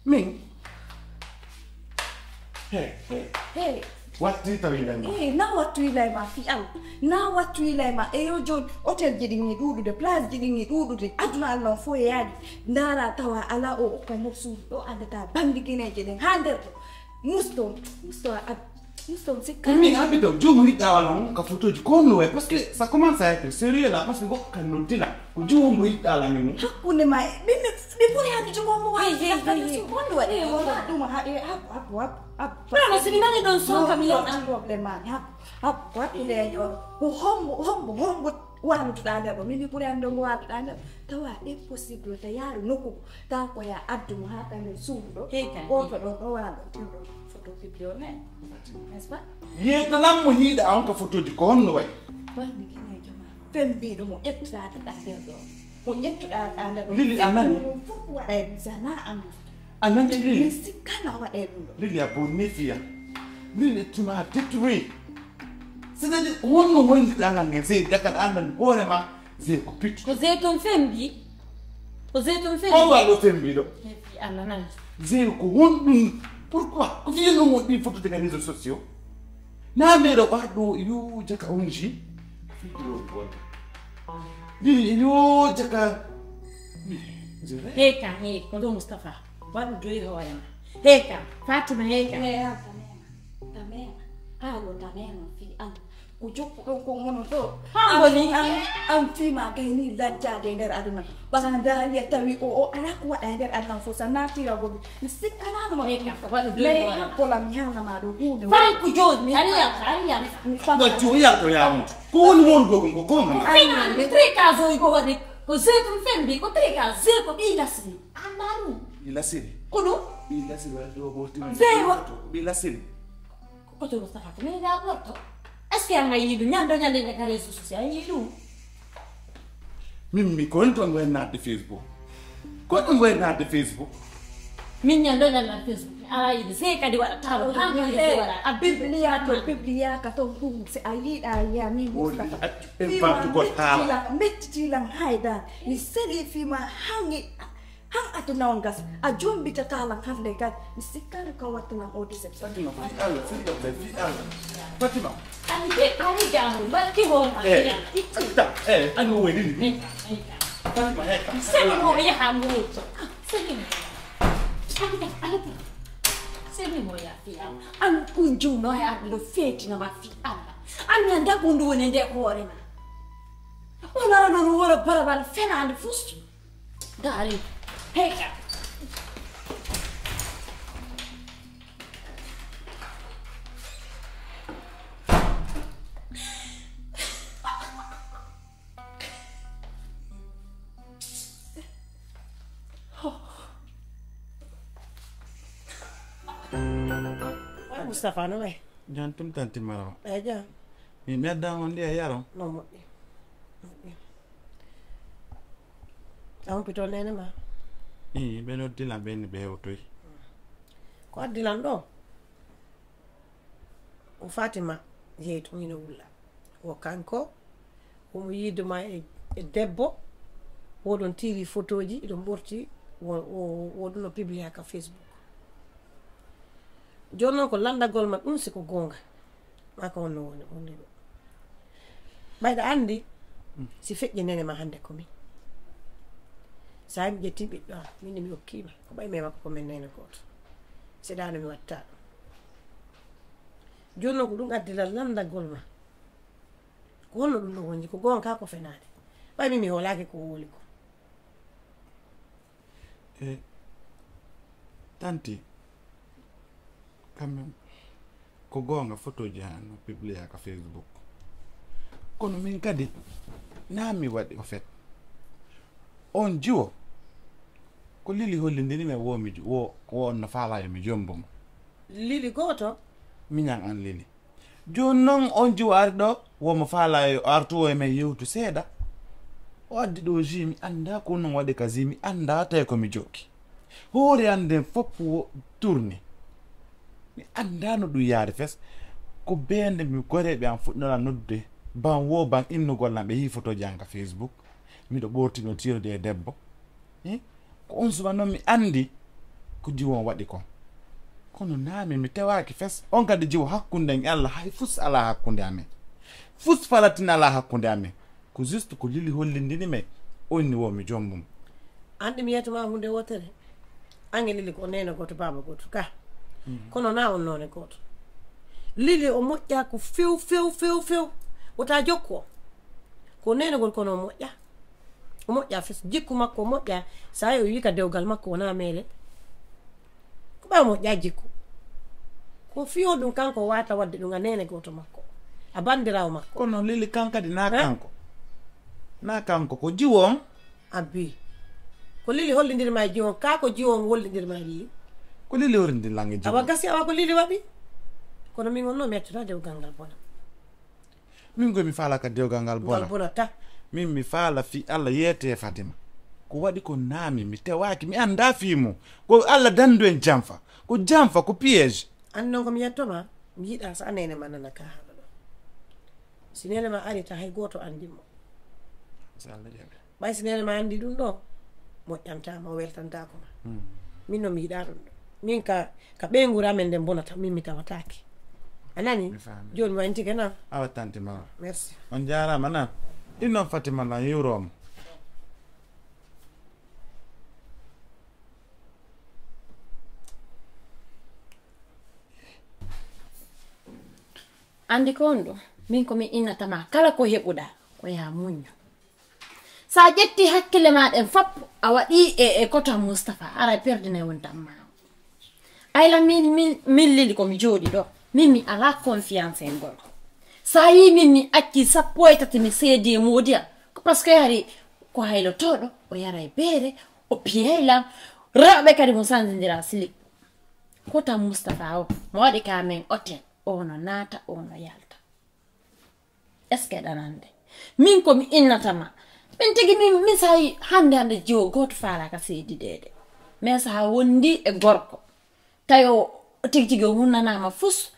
Min? He, he. He. Watti tawi lay ma. He, na wattu ilay ma fi Allah. Na wattu ilay ma. Eyo, jooni hôtel ji ɗin e ɗuuɗude, place ji ɗin e ɗuuɗude. Aduna Allah on fof e yaadi. Ndaara tawa alaa o okka nder suudu ɗo, anndataa banndigineeje ɗen haa nder ɗo. Muston, muston, ab-, muston sikka. Min abito, joom yiɗɗa wala on ka photoji ko no way, parce que ça commence à être sérieux là, parce que goɗɗo kan noddina. Ko joom mo yiɗɗa la min. Hakkunde ma, min mi, mi ɓuri hande jogo mo wawi. Hey, hey, hey, hey. Ko honno waɗi? Hey, wala ɗum ha, e, hap, hap, hap, hap. Non, non, si mi nani ɗon son kam mi yewta. Ɗum ɗon problème ma, hap, hap, hakkunde en ɗon. Ko hombo, hombo, hombo walutuɗa nder ɗo? Min mi ɓuri hande mo walutuɗa nder. Tawa impossible ta yaaru nokku. Taw ko ya addu mo haa ka nder suudu ɗo. Hey, kan. Gooto ɗon ɗo wano ɗo tewɗo photo publié o ne. N'est-ce pas? Yeetanam mo hiiɗa on ka photoji ko honno wayi? Wandi gineejo ma. Fembiiɗo mo ƴettuɗaa ɗa nder ɗo. Mo ƴettuɗaa ɗa nder ɗo. Lili, a nani? Ɗum fof waɗa e bisa na an. A nani Lili? Mi sikkano waɗa e ɗum ɗo. Lili, a bonni fiya. Lili, tu m'as détruit. C'est-à-dire, honno wondiɗa ngal ngel sey dagal andan hoore ma. Zee ko pitu. Ko Zee toon fembi. Ko Zee toon fembi. On walo fembiɗo. Hebi Allah nan. Zee ko honɗum? Pourquoi? Ko fiye no mo ɗi photo daga réseaux sociaux. Na meɗo waɗo yo jaka on ji. Ɗi yo jaka. Heka, he, ko ɗo Mustapha. Waɗu doy hoore ma. Heka, Fatima, heka. He, Fatima. Tamema. Tamema. Haa ɗo tamema fi an. Ko jokkuɗon kon hono ɗo. Haa woni? An, an, an fima gayni lancaade e nder aduna. Ɓaga ndaali a tawi o, o alaa ko waɗa e nder aduna fof, so naatira goɗɗum. Mi sikkanano ma. Heka, waɗu doy hoore ma. Hakkola mi haalna ma ɗo huunde. Fay ko jooni, mi ari yam, ari yam. Mi fama. Waccu yalto yamo. Ko woni won goɗɗum ko koma. Ko fina mi trika zoy ko waɗi. Ko Zee toon fembi, ko trika Zee ko ɓii lasri. Anndaa ɗum? Ɓii lasiri. Ko ɗum? Ɓii lasiri waɗi ɗo ɓorti. Zee wa- Ɓii lasiri. Ko to Mustapha ko min ga ɓorto. Est-ce que an a yii ɗum? Ñande ñande nde ka réseaux sociaux, a yii ɗum? Min mi ko woni toon waynaade Facebook. Ko ɗum waynaade Facebook. Min ñande ñande Facebook. A yii ɗum. Zee kadi waɗa taro. Haa ko Zee waɗa. A publia to, publia ka toon ɗum. Si a yiɗa a yiya min Mustapha. Woni accu en batugol haala. Mettiti lan, mettiti lan hayda. Mi seli fima hangi. Han aduna on gas, a jombitata lan hande kadi. Mi sikkano ka watta lan o déception. Fatima, fi Allah, fi Allah, fi Allah. Fatima. Ani be, ani gamu, ba ki ho ma. Eh, Fatima, eh, ani o weli ni. Fatima, eh. Sani mo ya hamu. Sani mo. Ani, ani. Sani mo ya fi Allah. An kunju no ya lo feti na ma fi Allah. An yanda kundu ne de hore na. Wala no wala bara bara fena and fustu. Dari. Heka. Mustapha no way? Jan tum tanti maro. Eja. Mi medda on ndi a yaro. No moƴƴi. Moƴƴi. A humpito nene ma? Ii, ɓe noddi lan ɓe ni ɓe hewtoyi. Ko addi lan ɗo? O Fatima Jeytu hino wulla. O kanko, omo yiiduma e, e debbo, oɗon tiiri photoji, iɗon ɓorti, wo, wo, woɗum no publia ka Facebook. Jooni noon ko lanndagol ma ɗum si ko goonga. Maa ko honno woni, woni ɗum. Ɓayɗa anndi, si feƴƴi nene ma hannde ko min. So a mi ƴetti ɓiɗɗo am, min ne mi okkiima. Ko ɓay mi e makko ko min nene gooto. Seɗaano mi watta ɗum. Jooni noon ko ɗum addi lan lanndagol ma. Ko honno ɗum ɗo woni? Ko goonga ko fenaande? Ɓay min mi hoolaaki ko o woni ko. E tanti, quand même, ko goonga, photoji han no publia ka Facebook. Kono min kadi, na mi waɗi, au fait. On jiwo, ko Lili hollindini mi wo mi ju-, wo, wo on no faala yo mi jombo mo. Lili gooto? Miñan an Lili. Jooni noon, on jiwo ari ɗo, wo mo faala yo artu o e men yewtu seeɗa. O addi ɗo ji, mi annda ko non waɗi ka ji, mi annda tawi ko mi jooki. Hoore an nden fof wo tourné. Mi annda no ɗum yaari fes. Ko beende mi goreeɓe an fuɗɗinora noddude. Ban wo ban innugol lan ɓe yii fotooji an ka Facebook. Miɗo ɓorti no tiirude e debbo. Eh? Ko on suba non mi anndi ko jiwo on waɗi kon. Kono naami mi tewaaki fes. On kadi jiwo hakkunde en e Allah hay fus alaa hakkunde amen. Fus falatin alaa hakkunde amen. Ko juste ko Lili hollindini men, o inni wo mi joom mum. An ɗi mi yetuma hunde wotere. An e Lili ko neene gooto, baaba gooto ka. Kono na on noone gooto. Lili o moƴƴa ko few, few, few, few. Wota jokku o. Ko neene gooto kono o moƴƴa. O moƴƴa fes. Jikku makko o moƴƴa. Sa o wi ka dewgal makko wona meele. Ko ɓe moƴƴa jikku. Ko fiyo ɗum kanko wata wadde ɗum a neene gooto makko. A bandirawo makko. Kono Lili kan kadi na kanko. Na kanko ko jiwo on. Abbi. Ko Lili hollindir ma e jiwo on. Ka ko jiwo on hollindir ma e Lili. Ko Lili hollindir lan e jiwo on. Awa gasi awa ko Lili waɗi. Kono min on no mi accata dewgal ngal bona. Min koy mi faala ka dewgal ngal bona. Ngal bona ta. Min mi faala fi Allah yeete Fatima. Ko waɗi ko naami mi tewaaki mi annda fi mum. Ko Allah dandu en janfa. Ko janfa ko piège. An non ko mi yettoma mi yiɗa sa neene ma nana ka haala ɗo. Si neene ma ari ta hay gooto anndi mo. Si Allah jaɓi. Ɓay si neene ma anndi ɗum ɗo moƴƴantama o weltantako ma. Min no mi yiɗa ɗum ɗo. Min ka ka ɓeynguure amen nden bonata min mi tawataki. A nani? Joni ma intike na. Awa tanti ma. Merci. On jarama na. Ɗin noon Fatima lan yiwroma. Andi ko on ɗum min ko mi innatama kala ko heɓuɗa ko ya muññu. Sa ƴetti hakkille ma ɗen fop a waɗi e e kota Mustapha aray perdinay woni dammawo. Ayla min min min Lili ko mi jooɗi ɗo min mi ala confiance e gorko. Sa yi min mi acci sappo e tati mi seedi e moodi am ko parce que hari ko haylotoɗo o yaray beere o piyay lan. Rewɓe kadi mo sanzindira sili kota Mustapha o mo waɗi ka men hôtel o no naata o no yalta. Est ce que ɗanande min ko mi innata ma min tigi min min sayi hande hande jiwo goto faalaka seedi ɗeɗe mais sa wondi e gorko tawi o tigi tigi o hunnanama fus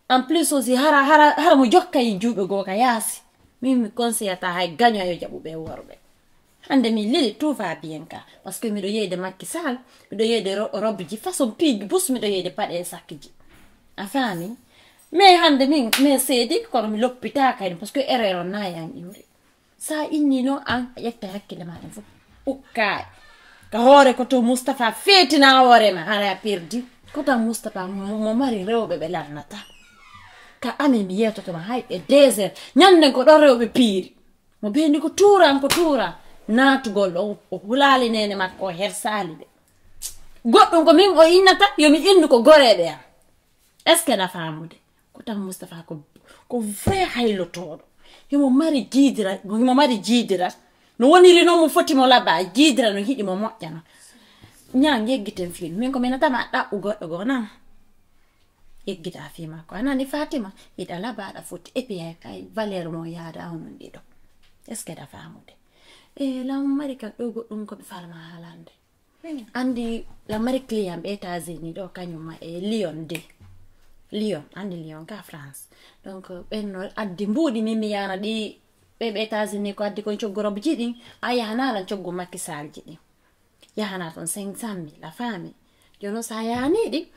en plus aussi hara hara hara mo jokka e juuɓe goo ka yaasi min mi conseillata hay gaño yo jaɓuɓe worɓe. Hande min Lili tout va bien ka parce que miɗo yeyde Macky Sall miɗo yeyde robe ji façon piiji bus miɗo yeyde paɗe e sakki ji. A faami? Mais hande min min seedi kono mi loppita kadi parce que erreur on na yan iwri. Sa inni noon an a ƴetta hakkille ma ɗen fof ukkaay ka hoore ko to Moustapha feetina hoore ma hara a perdi ko tan Moustapha mo mari rewɓe ɓe larnata ka amen mi yewtatoma hay ɓe deux heures ñanden ko ɗon rewɓe piiri. Mo beendi ko tuuran ko tuuran naatugol o o hulaali neene makko o hersaali ɓe. Goɗɗum ko min o innata yo mi innu ko goreeɓe am. Est ce que na faamude ko tan Moustapha ko ko vrai haylotooɗo himo mari jiidira himo mari jiidira no woniri noon mo foti mo laba jiidira no hiɗi mo moƴƴana. Ñaa yeggiten fiilu min ko minatama ɗaɓɓu goɗɗo goo nan. Yeggita fii makko a nani Fatima hiɗa laba aɗa foti et puis hay kay valeur mo yaada onon ɗiɗo. Est ce que ɗa faamude? E lam mari kan ɗo goɗɗum ko ɓe falma haalande. Andi lam mari client ɓe États-Unis ɗo kañum ma e Lyon de. Lyon andi Lyon ka France. Donc ɓenno addi mbuuɗi min mi yana ɗi ɓe ɓe États-Unis ko addi kon coggu robe ji ɗin a yahanalan coggu Macky Sall ji ɗin. Yahana toon cinq cent mille a faami. Jooni noon so a yahanii ɗi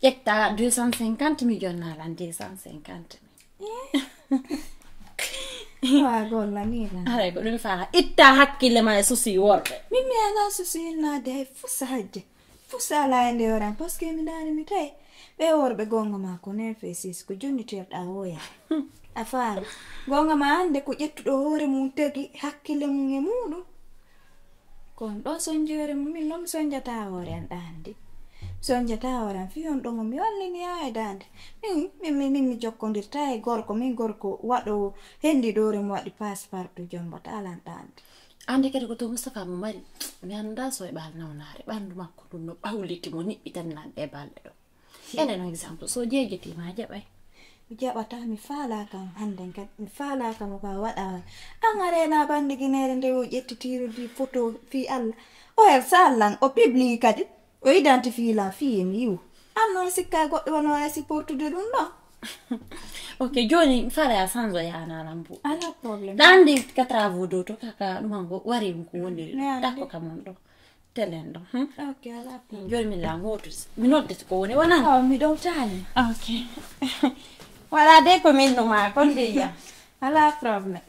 ƴetta deux cent cinquante mille jonnaa lan deux cent cinquante mille. Wa golla ni lan. Haray ko ɗum faa itta hakkille ma e susi worɓe. Min mi ala susi naade hay fuu sahajje fuu sala e nde yoran parce que mi daani mi tawi ɓe worɓe gonga ma ko nefe sis ko jonniterɗa woya. A faami gonga ma annde ko ƴettuɗo hoore mum tagi hakkille mum e muɗum. Ko on ɗon sonjoore mum min noon mi sonjata hoore an ɗaande. Mi sonjata hoore an fii on ɗon mo mi wallini haa e daande. Min min min min mi jokkondirta e gorko min gorko waɗoowo hendidoore mo waɗi passe partout jombata alan ɗaande. Annde kadi ko to Moustapha mo mari mi annda so e ɓaal nawnaare ɓanndu makko ɗum no ɓawliti mo niɓɓitan nan ɗe balɗe ɗo. Enen no exemple so jeejetima jaɓay. Jaɓata, mi faalaa kam hannden kadi. Mi faalaa kam ko a waɗa. An a reena bannde gineere nde o ƴetti tiirude photo fii Allah. O her saallan, o publie kadi. O identifie la fii e mi yiwu. An noon sikka goɗɗo wano a supportude ɗum ɗon. Ok, jooni mi faalaa a sanzo yaanaran bu. Alaa problème. Ɗan ndi ka travaux dow to kaka ɗum hango wari ɗum ko woniri. Mi anndi. Dakko kam on ɗo. Telen ɗo. Hmm? Ok, alaa problème. Jooni mi la motus. Mi noddete ko woni wona. Oh, mi ɗo taani. Ok. Wala de ko min numa kon de ya. Alaa problème.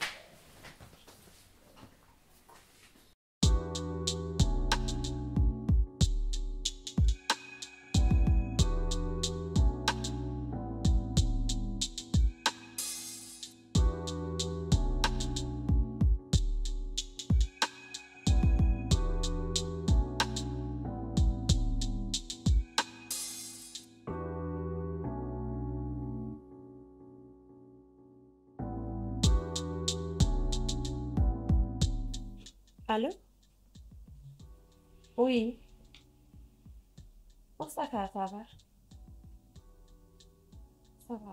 Allô? Oui. Moustapha, ça va? Ça va.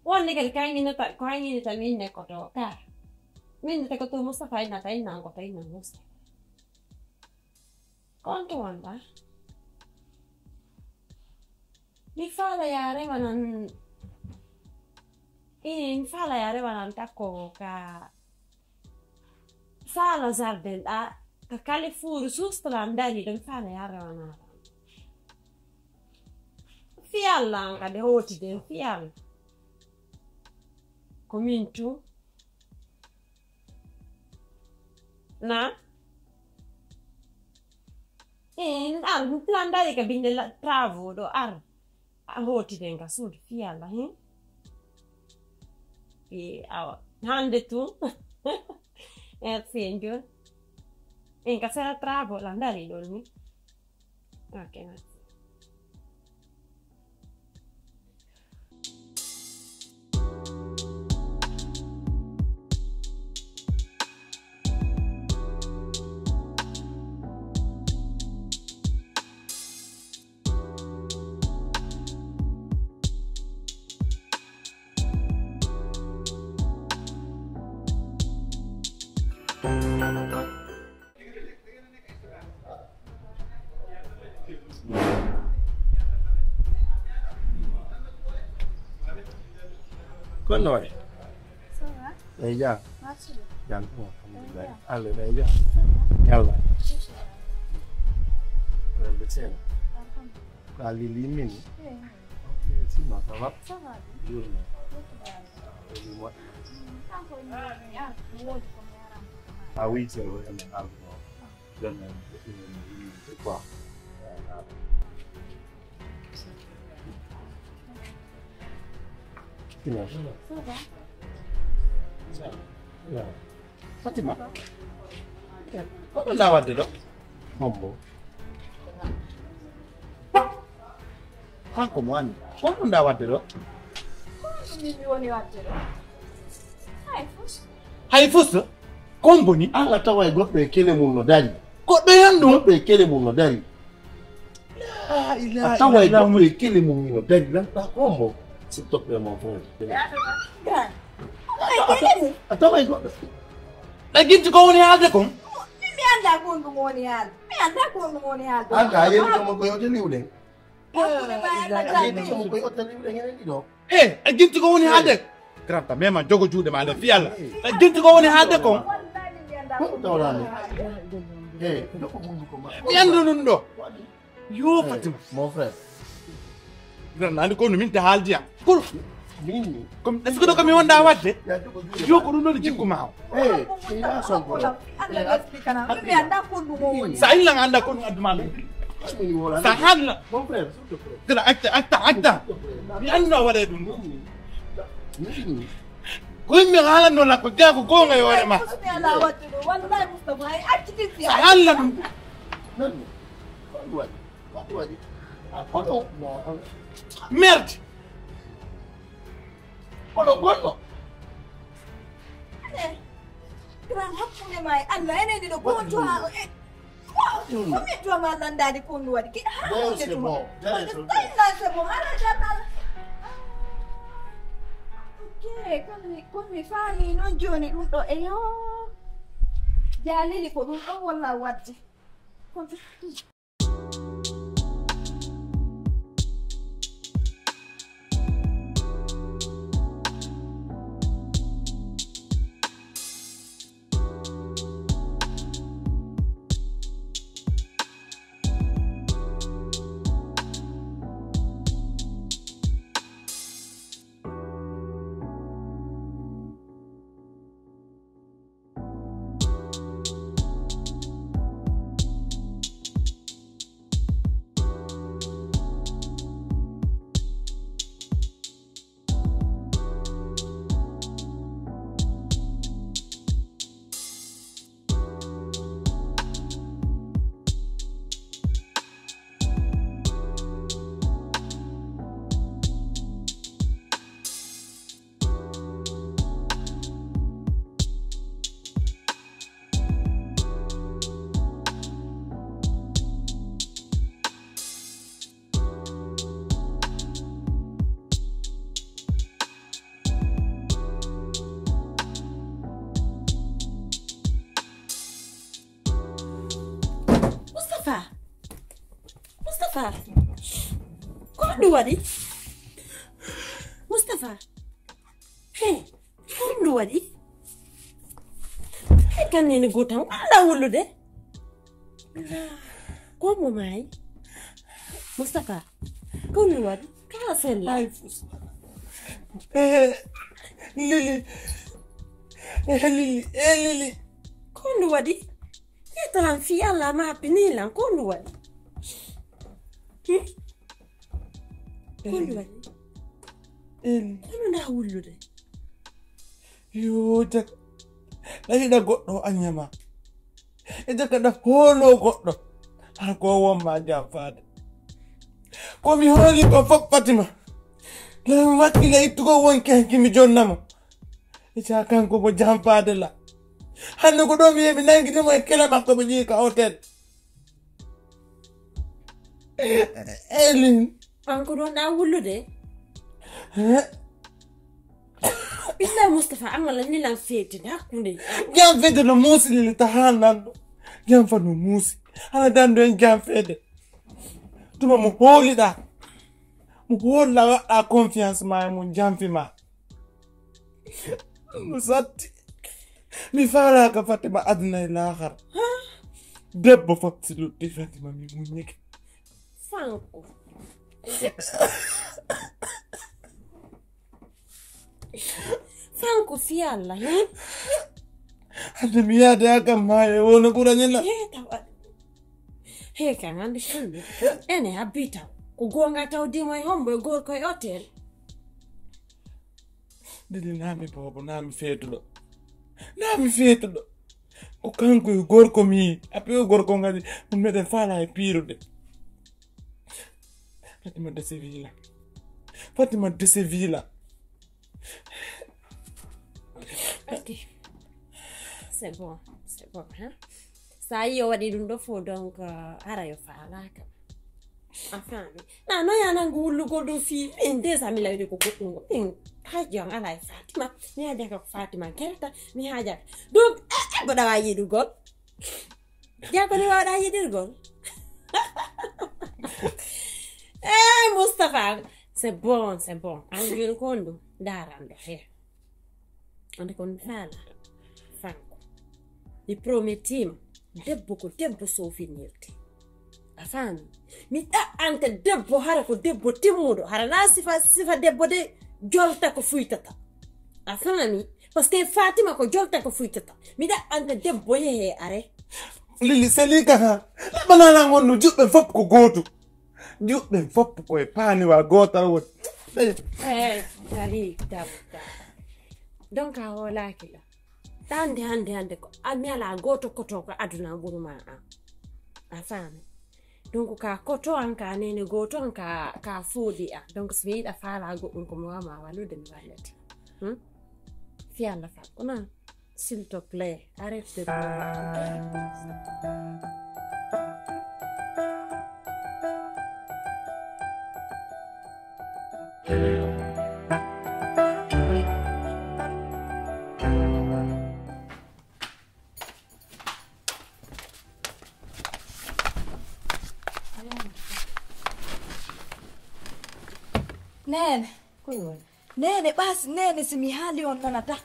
Wonde kadi kaŋŋinata, kaŋŋinata min ne ko to ka. Min ne ko to Moustapha inna ta inna ko ta inna Moustapha. Konto wonɗa? Mi faala ya rewanan, eh, mi faala ya rewanan takko ka sala jardin ɗa, ka kalifuuru sustolan dari ɗo, mi faala ya rewanan. Fiyalla an kadi hoti den fiyalla. Ko min tu. Na? Eh, ar, plan dari ka binde la, travaux ɗo ar. A hoti den ka suudu fiyalla, hin? Eh, awa. Hande tu. Merci, en joni. En ka sera travaux la dari ɗo ni. Ok, merci. Kono waay. Ça va? Eyi, jaa. Merci. Jam ɗum, alhamdulillah. Eyi, jaa. Allah, eyi, jaa. Ça va? Yalla. Inchallah. Alhamdulillah. Alhamdulillah. Ko a lili min? Eyi. Ok, sinon, ça va? Ça va bien. Journée. Journée moƴƴa. Mm, kanko ni, ah, mi wodi ko mi arano. A wiyte o en alno. Journée, journée, quoi. Sinon. Ça va? Ça va. Fatima, ko ɗum ɗa waɗde ɗo? Hombo. Kanko mo anndi. Ko ɗum ɗa waɗde ɗo? Ko ɗum min mi woni waɗde ɗo? Hay fus. Hay fus? Ko on boni? Alla tawa e goɗɗo e kele mum no dari. Goɗɗo e an ɗum? Goɗɗo e kele mum no dari. La ilaha illallah. A tawa e goɗɗo e kele mum no dari. Lanɗa ko hombo? S'il te plaît, mon frère. Grand. A tawa e goɗɗo. Ɗa ginti ko woni haalde kon? Min mi anndaa ko honɗum woni haalde. Mi anndaa ko honɗum woni haalde. An ka a yetti tomo ko yewte liwɗen. Hakkunde ma e Allah. A yetti tomo ko yewte liwɗen enen ɗiɗo. Eh, a ginti ko woni haalde? Grand, ta mema jogo juuɗe ma le fi Allah. A ginti ko woni haalde kon? Ko tawɗa mi. Eh, jokko hunduko ma. Mi anndu ɗum ɗo. Yo, Fatima. Mon frère. Nan nani ko no min ta haaldi am. Ko min. Ko est-ce que ɗo kam mi wonda wadde? Yo, ko ɗum ɗo jikku ma o. Eh, ina son ko. Sa illa nga anda ko ɗum addu ma ɗum. Sa haalna. Mon frère, s'il te plaît. Dina acta, acta, acta. Mi anno waɗa ɗum. Ko yimɓe haalanno la ko ga ko gonga e hoore ma. Husni ala wattude. Wallahi Mustafa, hay accident. Sa haalna ɗum. Nan. Ko waɗi? Ko waɗi? A kono. Merde. Kono gonno. Eh. Grand, hakkunde ma e Allah, enen ɗiɗo ko on to ha. Ko min tuma landaade ko ɗum waɗi. Ki-, haa D'ailleurs, wonde c'est tuma. Bon. D'ailleurs, c'est bon. Tawi lan c'est bon. Ala jabal. Ok, kono mi, kono mi faami noon jooni ɗum ɗo. Eyo. Jaalili ko ɗum ɗo walla waɗde. Kono Mustapha! Mustapha! Ko honɗum waɗi? Mustapha! He! Ko honɗum waɗi? He, kan nene gooto tan, wala wullude. Ko mo maayi? Mustapha! Ko honɗum waɗi? Kala sella. Ay, Fus. Eh, Lili. Eh, Lili. Eh, Lili. Ko honɗum waɗi? Italan fii Allah ma pinilan, ko honɗum waɗi? Hmm? Ko honɗum waɗi? Eli. Kono nda wullude. Yo, jak. Ɗa yiɗa goɗɗo o aññama. E jaka ɗa hoolo goɗɗo. Haa ko won ma jam faade. Ko mi hooli ko fof Fatima. Lan wakkila ittugo won kenki mi jonnamo. Isa kanko mo jam faade la. Hande ko ɗo mi yehi mi nangitimo e kele makko mi ƴiika hotel. Elin. An ko ɗon ɗa wullude? Eh? Billahi Mustapha, an wala ni lan feetinde hakkunde. Jam feede no muusi lili ta haa nanɗo. Jam fa no muusi. Hana dandu en jam feede. Tuma mo hooliɗa. Mo holla waɗɗa confiance ma e mum jam fi ma. No satti. Mi faalaaka Fatima aduna e laakhara. Debbo fof si lutti Fatima mi muññike. Fanko. Fanko fi Allah, hmm? Hande mi yaade ha kam maayo e wono ɓurani la. He taw ad-, he kan hande hande. Ene habbi taw. Ko goonga taw dimo e hombo e gorko e hotel. Ndili naa mi boobo, naa mi feetuɗo. Naa mi feetuɗo. Ko kanko e gorko mi. Ape o gorko ngadi, ɗum meɗen faala e piirude. Fatima de Sevilla. Fatima de Sevilla. Ok. C'est bon, c'est bon, hein? Sa yi o waɗi ɗum ɗo fof, donc, euh, hara yo faalaaka. A faami? Na no ya nangu wullugol ɗum fii min déjà mi lawde ko goɗɗum. Min haaji on ala e Fatima. Mi haaja ko Fatima gerta. Mi haaja. Donc, eh, eh, mboɗa waawi yiɗugol. Jaa ko ni wawɗa yiɗirgol. Eh, Mustapha. C'est bon, c'est bon. An joni ko on ɗum. Ndaran ɗo he. Ande ko mi faala. Fanko. Mi promettima. Debbo ko debbo sofinirte. A faami? Mi ɗaɓɓanta debbo hara ko debbo timmuɗo. Hara na sifa, sifa debbo de jolta ko fuytata. A faami? Parce que Fatima ko jolta ko fuytata. Mi ɗaɓɓanta debbo yehe are. Lili seli kaka. Laɓanana ngonno juɓɓe fof ko gootu. Juɓɓe fof ko e paaniwa gootal woni. Eh, dari, dari, dari. Donc a hoolaaki la. Hannde, hannde, hannde ko a mi alaa gooto koto ko aduna ɓuri ma an. A faami? Donc ka koto an, ka nene gooto an, ka, ka fooɗi an. Donc so mi yiɗa faala goɗɗum ko mi wawa ma wallude mi wallete. Hmm? Fi Allah fa. Kono, s'il te plaît, arrête de parler. Nene. Nene, ɓas, nene, si mi haali on nanata.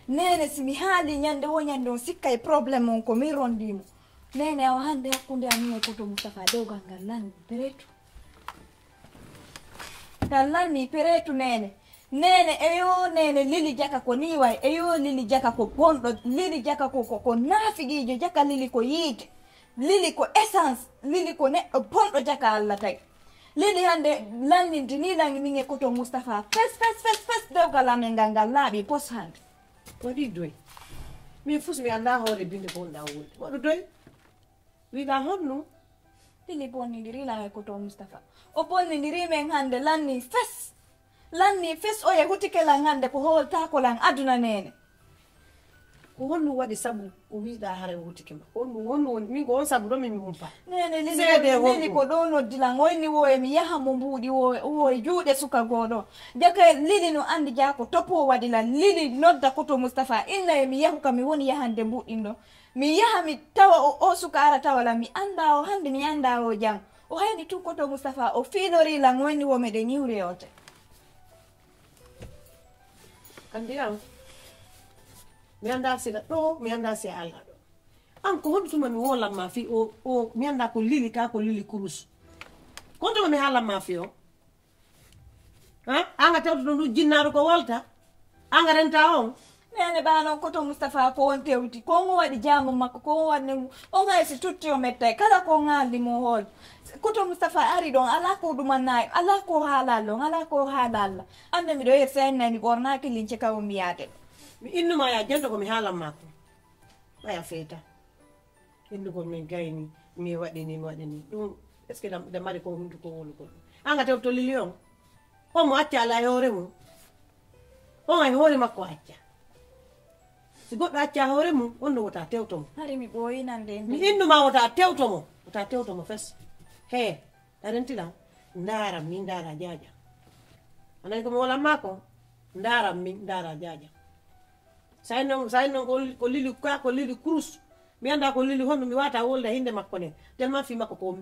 Nene, si mi haali ñande wo ñande on sikka e problème on ko min rondi mo. Nene, awa hande hakkunde amin e koto Mustapha dewgal ngal lanni peretu. Ngal lanni peretu nene. Nene, eyo nene, Lili Jaka ko ni way. Eyo Lili Jaka ko bonɗo. Lili Jaka ko, ko, ko naafigiijo. Jaka Lili ko yiite. Lili ko essence. Lili ko neɗɗo bonɗo. Jaka Allah tagi. Lili hande lanninte ni langi min e koto Mustapha. Fes, fes, fes, fes, dewgal amen ngal ngal laaɓi pos hande. Waɗi doy. Min fus mi annda hoore binde bonɗa wonde. Waɗu doy. Wiɗa honno? Lili bonnidiri lan e koto Mustapha. O bonnidiri men hande lanni fes. Lanni fes o e hutike lan hande ko hooltako lan aduna nene. Ko honno waɗi sabu ko wiɗa hare o hutike ma? Honno, honno woni? Min ko on sabu ɗo min mi humpa. Nene, Lili Seede ko, honno? Lili ko ɗo noddi lan. O inni wo e mi yaha mo mbuuɗi wo, wo e juuɗe suka goɗo. Jaka Lili no andi jako topo waɗi lan. Lili nodda koto Mustapha. Inna e mi yahu ka mi woni yahande mbuɗɗin ɗo. Mi yaha mi tawa o, o suka ara tawa lan. Mi anda o hande, mi anda o jang. O hayni tun koto Mustapha. O fiilori lan o inni wo meɗen yiwre yote. Andi an. Mi anda sila ɗo, mi anda si Allah ɗo. An ko honto tuma mi wolamma fi o, o, mi anda ko Lili ka ko Lili kurus. Ko honto tuma mi halamma fi o? Ha? Anga tewto ɗum ɗum jinnaɗo ko wolta? Anga renta on? Nene ɓa noon koto Mustapha ko on tewti, ko on waɗi jaamu makko, ko on waɗi mo, on hay si tutti o mettay, kala ko on haalni mo hoore. Koto Mustapha ari ɗon, ala ko ɗumannayi, ala ko haalal ɗon, ala ko haalal. Ande miɗo yer sayinna mi ɓornaki lince ka o mbiyaade ɗo. Mi innuma ya jento ko mi haalan ma ko. Ɓaya feeta. Innugol min gayni, mi waɗi ni, mi waɗi ni. Ɗum, est-ce que ɗam, ɗam mari ko hunduko wonugol? Anga tewto Lili on. On mo acca ala e hoore mum. On ay hoore makko acca. Si goɗɗo acca hoore mum, on no wota tewto mo. Hari mi ɓooyi nande. Mi innuma wota tewto mo. Wota tewto mo fes. He, ɗaɗen tilan. Ndaara min, ndaara jaaja. Anani ko mi wolan ma ko? Ndaara min, ndaara jaaja. Sayi noon, sayi noon ko, ko Lili ka, ko Lili kurus. Mi anda ko Lili honno mi wata wolde hinde makko ne. Tellement fi makko ko,